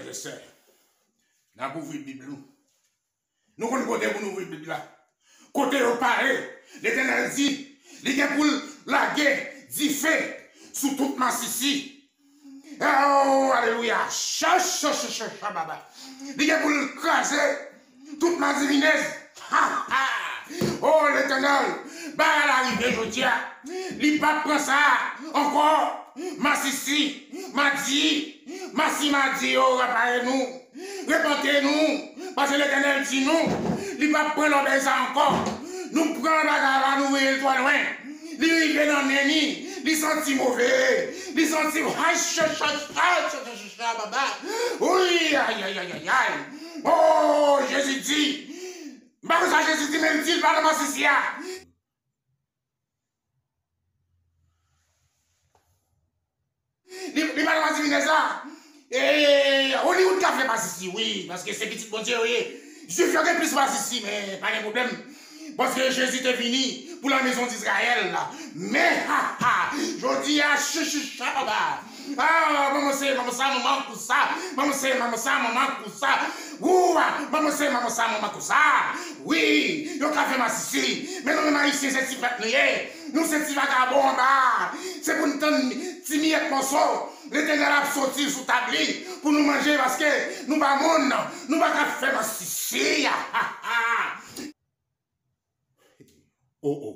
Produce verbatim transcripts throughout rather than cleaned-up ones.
Frè, sè, n ap ouvri Bib nou. Nou konn kote pou n ouvri Bib la. Kote yo pare, Letènèl di, li gen pou l lage dife sou tout masisi. Oh, alelouya. Cha, cha, cha, cha, cha, baba. Li gen pou l kraze tout madivinèz. Ha, ha. Oh, Letènèl, bagay la rive jodi a. Li p ap pran sa ankò. Masisi, madi, masi madi yo, repare nou. Repante nou, paske Letènèl di nou, li p ap pran lòbèy sa ankò. Nou pran bagay la, nou voye l twò lwen. Li rive nan men li, li santi move. Li santi, ay, cha, cha, cha, baba. Wi, ay, ay, ay, ay, ay. Oh, Jezi di, m pa konn sa Jezi di, men l di l pa nan masisi a. Li, li pa nan madivinèz la. E, Hollywood ka fè masisi, wi, paske se pitit Bondye yo ye. Jwif yo gen plis masisi, men pa gen pwoblèm. Paske Jezi te vini pou la maison d'Israël. Men, ha, ha, jodi a, chouchoucha, baba. Ah, manman se manman sa, manman kousa. Manman se manman sa, manman kousa. Ou, ah, manman se manman sa, manman kousa. Wi, yo ka fè masisi. Men nou menm Ayisyen, se ti pèp nou ye. Nou se ti vagabon anba a. Se pou n tann ti miyèt mòso Letènèl ap soti sou tab li pou nou manje, paske nou pa moun, nou pa ka fè masisi. Ha, ha. Oh, oh.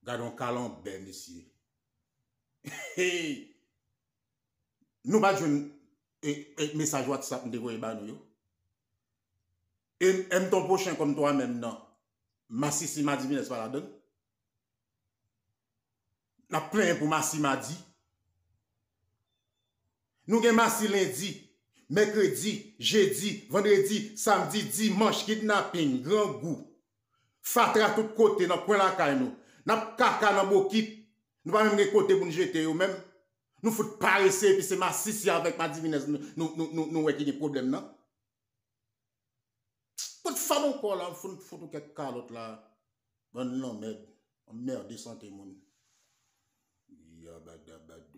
Gade yon kalanbè, mesye. Hey. Nou pa t jwenn, e, e, mesaj WhatsApp m te voye ba nou yo. E, e m ton pwochen kòm twa menm nan. Masisi madivinèz pa ladann. N ap plenyen pou masi madi. Nou gen masi lendi, mèkredi, jedi, vandredi, samdi, dimanch, kidnaping, grangou, fatra tout kote nan kwen lakay nou. N ap kaka nan bokit. Nou pa menm gen kote pou n jete yo menm. Nou fout parese epi se masisi avèk madivinèz nou, nou, nou, nou, nou wè ki gen pwoblèm nan. Fout fè nou kò la, fout, fout ou kèk kalòt la. Bann lanmèd, anmède sante moun. Yabadabad.